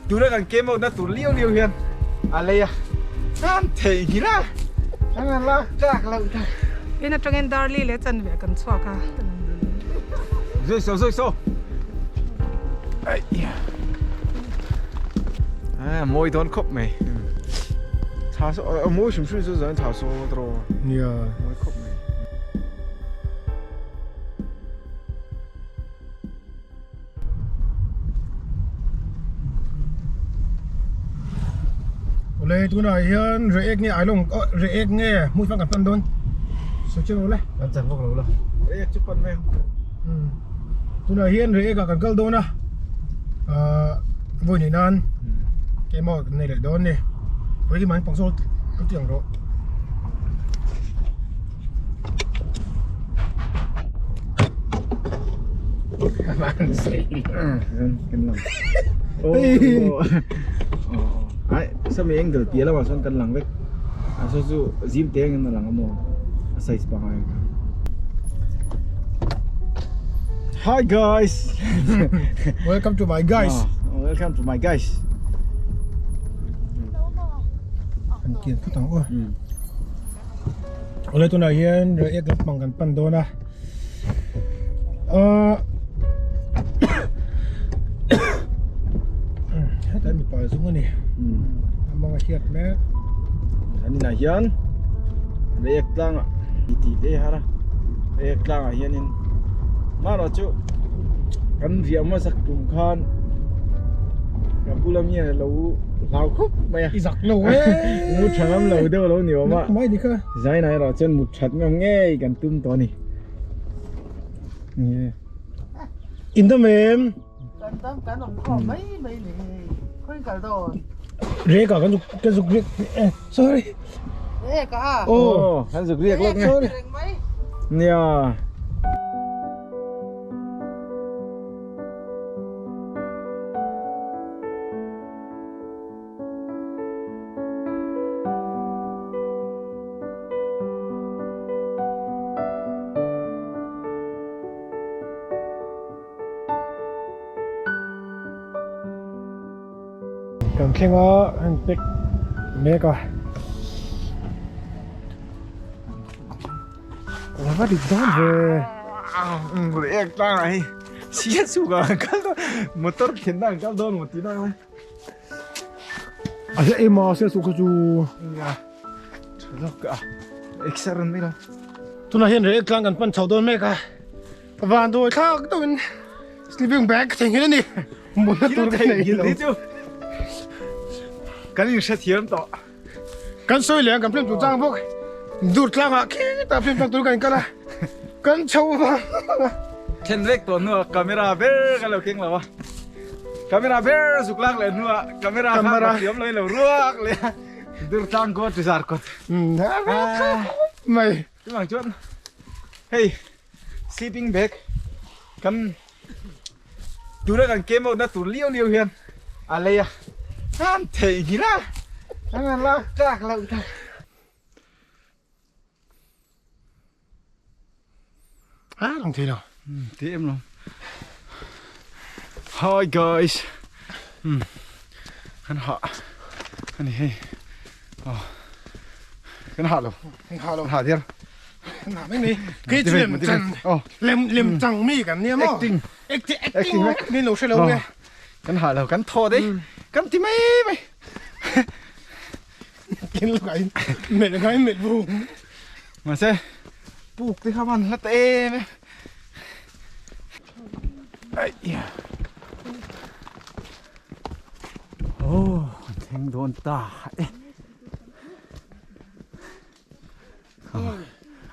Tuna kan came out na tur liau liau hian a lei a an theihnghilh a, an han lak tlak loh ta. In atangin Darli leh chanve kan chhuak a. Zui so zui so. A mawi dawn khawp mai. Tha so a mawi hrim hrim chu zan tha so tawh. Nia. Mawi khawp mai. Awle tunah hian Reiek nge Ailawng aw Reiek nge hmun fang kan pan dawn sawi chiang lo le. Kan chak vak lo la. Reiek chu pan mai ang. Umm tunah hian Reiek ah kan kal dawn a ahh vawi hnih nan keimah kan nei leh dawn a ni. Khawi mahni pang sawn an ti ang rawh. Ai sami angle tia lamah sawn kan lang vek a saw chu zim te angin a lang a maw a size pangai ang kha Hi guys Welcome to my guys Welcome to my guys Kan kian phut ang aw Awle tunah hian Reiek lampang kan pan dawn a ahh hetah mipa zung a ni a mawng a hriat mek an inah hian Reiek tlangah tih te har a Reiek tlangah hianin mahrawh chu kan riah hmasak tum khan ka bula mi a lo hlau khawp mai a i zak lo e mu tha ngam lo deuh a lo ni awm a mai ni kha zainah erawh chuan mut that ngam ngei kan tum tawh a ni in dam em kan dam kan awm khawm mai mai ni khawi kal dawn rek ah kan zuk kan zuk riak eh sorry rek ah aw kan zuk riak lawk nge sorry nia. Kan thleng a an pack mek a a va dik dawn ve ek tlang ah hi siat suk ah an kal dawn motor thlen na an kal dawn maw tih lai a hla em a siat suk kha chu nia tha lawk a exer an mai lo tunah hian reh tlang kan pan chho dawn mek a van dawi thlak deuhin sleeping bag ka theihnghilh a ni mutna tur ka nei lo kan inhrethiam tawh. Kan sawi leh ang kan film chungchang bawk dur tlangah khitah film chang tur kan kal a kan chho vang vang a. Then vek tawh hnuah camera ber ka lo keng lo a, camera ber zuk lak leh hnuah camera kha ka thiam lo in lo ruak leh a dur tlang kawt ti zar kawt. Mai. Chuvang chuan hei sleeping bag kan tuna kan came out na tur liau liau hian a lei a an theihnghilh a an han lak tlak loh ta. A lang thei lo. Ti em lo. Hi guys. Kan hah ani hei. Kan hah lo. Kan hah lo. Hah diar. Kan hah mai mai. Kei chu lem chan. Lem lem chang mi kan nia maw. Acting. Acting acting ni lo hre lo nge. Kan hah lo kan thaw dei. Kan ti mai mai. Kin lo kai mel ngai mel bu. Mahse puk te kha man hlat em e. Ai. Oh, thleng dawn ta e.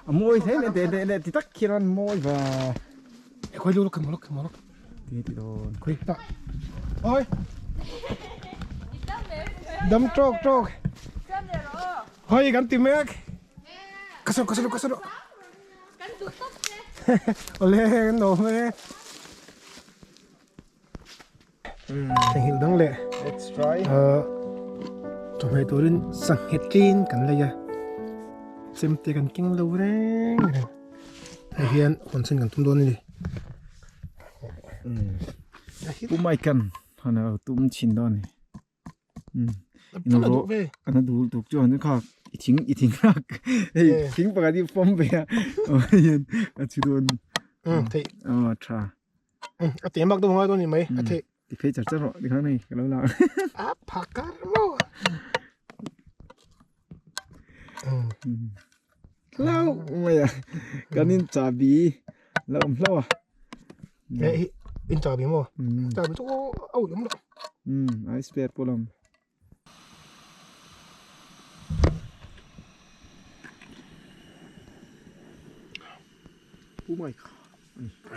A mawi hle le de de ti tak khian an mawi va. E khoi lu lok lok lok. Ti ti dawn. Khoi ta. Oi. Dam tok tok. Hoi kan ti mek. Kasar kasar kasar. Kan duh tawp che. Ole kan awm e. Theihnghilh dang leh. Let's try. Chawhmeh turin sanghet tlin kan lei a. Chemte kan keng lo reng reng. Hei hian hawn chhin kan tum dawn a ni. Pu Mike-a'n han tum chhin dawn a ni. Ana duh ve. Ana duh tuk chu an kha i thing i thing lak. Hei thing pakhat hi pawm ve a. Hian a chu dawn. Um thei. Aw tha. Um a te mak deuh ngai dawn ni mai a thei. Ti phei char char rawh ti khan hei ka lo la. A phakar maw. Um. Hlau mai a. Kan in chabi la awm hlau a. Hei in chabi maw? Chabi chu a ui awm lo. Um ai spare pawh la awm.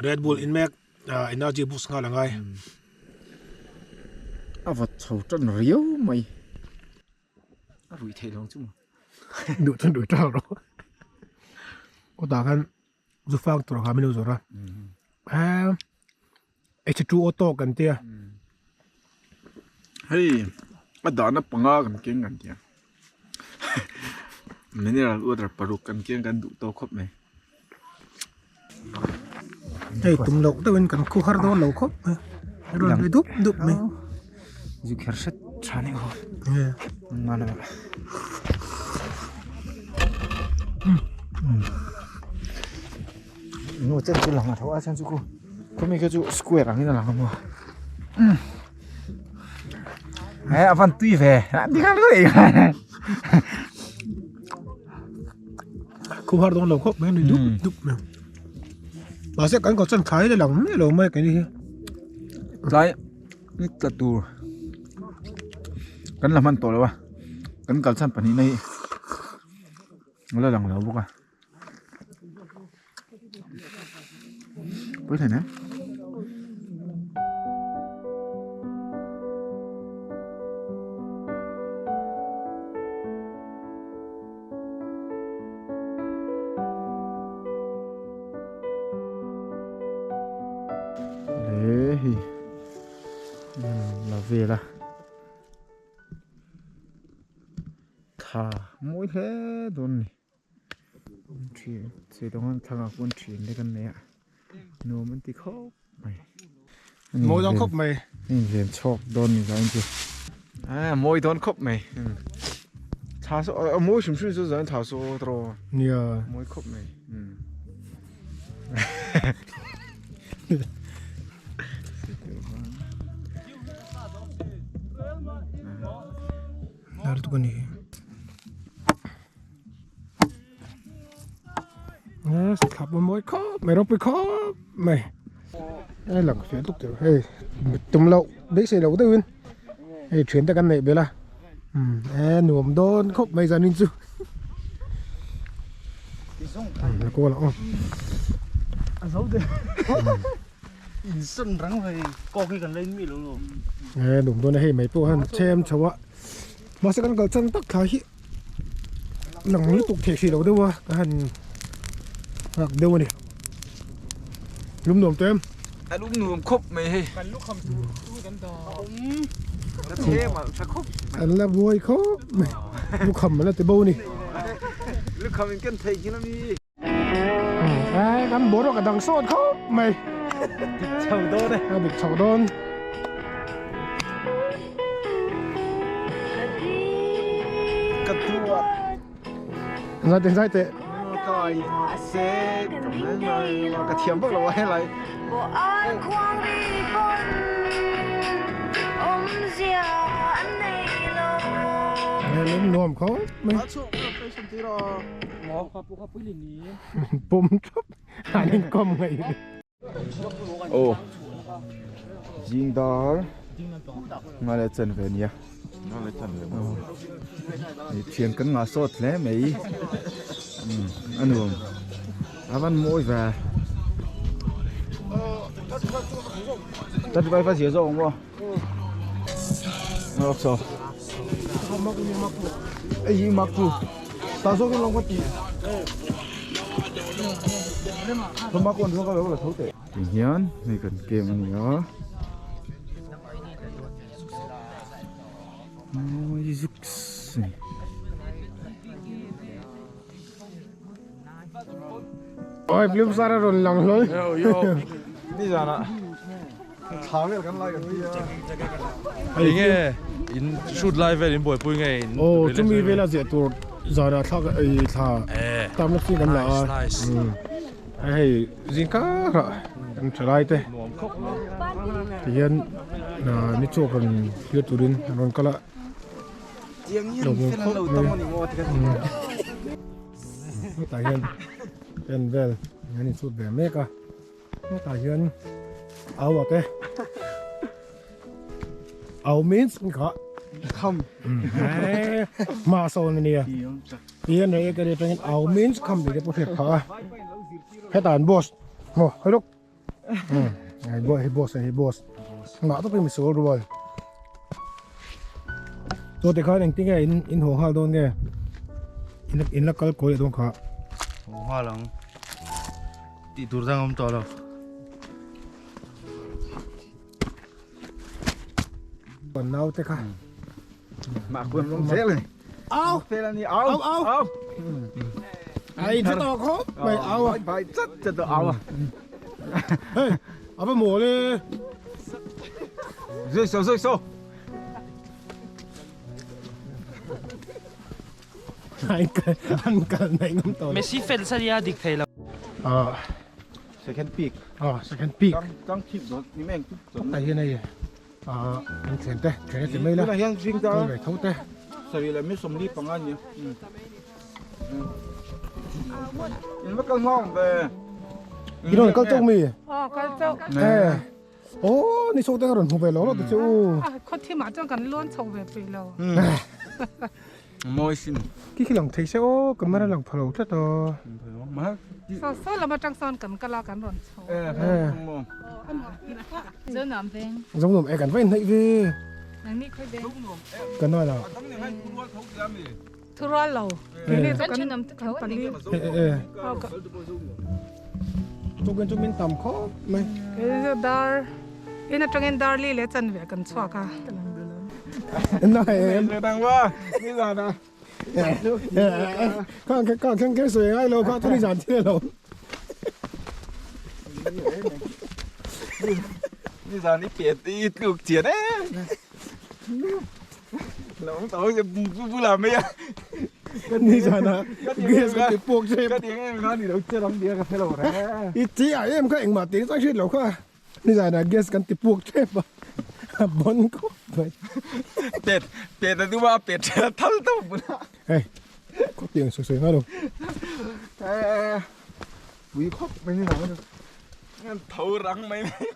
Red Bull in mek energy boost nghal angai. A vat chho tan riau mai. A rui theih lo ang chu maw. Duh chuan rui tang rawh. Aw tah khan zu fang tur kha min lo zawrh a. H2O tawk kan tia. Hei a dahna panga kan keng kan tia. Mineral water paruk kan keng kan duh tawk khawp mai. Hei tum loh deuhin kan khu har dawn lo khawp mai. A rawn ri dup dup mai. Zu kher hret tha ni ho. Mana. Eng chen chu lang a tho a chhan chu khu khawmi kha chu square ang in a lang a maw he a van tui ve ti khan ka ei khu har dawn lo khawp mai ni dup dup mai mahse kan kawt chuan thlai la lang miah lo mai keini hi tlai ni tla tur kan la hman tawh lo a kan kal chhan pahnih na hi la lang lo bawk a. Pui thei le hei la vel a. Tha mawi hle dawn a ni. Thian chei dawng an thlang ah pawn thian te kan nei a nuam an ti khawp mai. Mawi dawn khawp mai. A inven chhawk dawn ni zan chu. A mawi dawn khawp mai. Thla saw a mawi hrim hrim chu zan thla saw tawh. Nia. Mawi khawp mai. Nar tuk a ni. Thlap a mawi khawp mai ropui khawp mai a lang fiah tuk tawh hei tum loh beisei loh deuhin hei thian te kan neih belh a e nuam dawn khawp mai zanin chu la kawl ang aw e nuam dawn a hei mai pawh han chhem chho a mahse kan kal chan tak thla hi. Lang lutuk thei hrih lo deuh a ka han nghak deuh a ni lum nuam tawh em a lum nuam khawp mai hei kan lukham chu chu kan ta ka them a tha khawp an la buai khawp mai lukham an la ti bo a ni lukham in kan thei ngil a mi ai kan boruak a dang sawt khawp mai dik chho dawn e a dik chho dawn. Ka duat. Zai teh zai teh. Kai se ka thiam vak lo a helai. Nuam khawp mai. Pum thap an inkawm ngaih. Aw zing dar nga leh chan ve nia nga leh chan ve ni thian kan ngah sawt hle mai a nuam a van mawi ve 35 a zia zawk ang maw Ngawk so Ei hi mak chu ta zawk in long ka ti Thoma kawn zawk a lo la tho teh Ti hian hei kan game a ni a Mawi zuks Oi blue sar a rawn lang hlawl. Ni zana thla vel kan lai kan ti a. Enge In shoot lai vel in buaipui nge in Aw chumi vela ziah tur zanah thla ei thla tam na chi kan la a hei zing karah kan tha lai te tihian ni chhuak rawn hlir turin an rawn kal a lo hmu khawp mai hetah hian pen vel an insut ve mek a. Hetah hian au a te au means kha kham ma sawn ania tihian rei ka ri atangin au means kham tih te pawh hriat phah a hetah an boss maw hello hei boss hei boss mah tawpin misual rual chaw te khan engtin nge in in haw nghal dawn nge in la kal kawi leh dawn kha haw nghal ang. Tih tur dang awm tawh lo. Kan nau te kha. Mah kuan rawng zel ani. Au! Fel ani au! Au au! Au! Ai chu tawh khawp mai au a. Bai chat chat tawh au a. Hei, a va mawl e. Zui so zui so. An kal naih ngam tawh lo. Messi fans a nia dik thei lo. Ah. Second peak. Ah, second peak. Tang thip zo ni meng tup zo. Tah hian hei ah an thlen te, thlen a ti mai la. Tunah hian zing ta. Kal ve tho te. Sarih leh mi sawmli panga nia. In va kal nghawng ve. I rawn kal chauh mi? Aw kal chauh. Eh. Aw ni chho te ka rawn hmu ve lo lo te chu. A khaw thimah chuan kan lawn chho ve pui lo. Mawi sin. Khi khi lang thei se aw camera lang pha lo tlat a. Saw saw lam atang sawn kan kal a kan rawn chho. Zonuam veng. Zonuam e kan va inhnaih ve. Nangni khawi veng. Kan nal a. Thurual lo. Kan thenawm te tho a ni. Tukin chu min tam khawp mai. Dar in atangin Darli leh chanve kan chhuak a. Nai em. Khang khang khang kher sawi ngai lo kha chu ni zan thil lo. Ni zan i pet i tluk chian e. Ni zan ah gas ka ti puak che. I chi ah em kha engmah tih chang hriat lo kha. Ni zan ah gas kan ti puak tep a. A bon khawp mai. Pet pet a duh a pet a thal tawp bulah. Hei khaw tiang sawi sawi ngai lo. Pui khawp mai ni zan ah. Tho rang mai mai.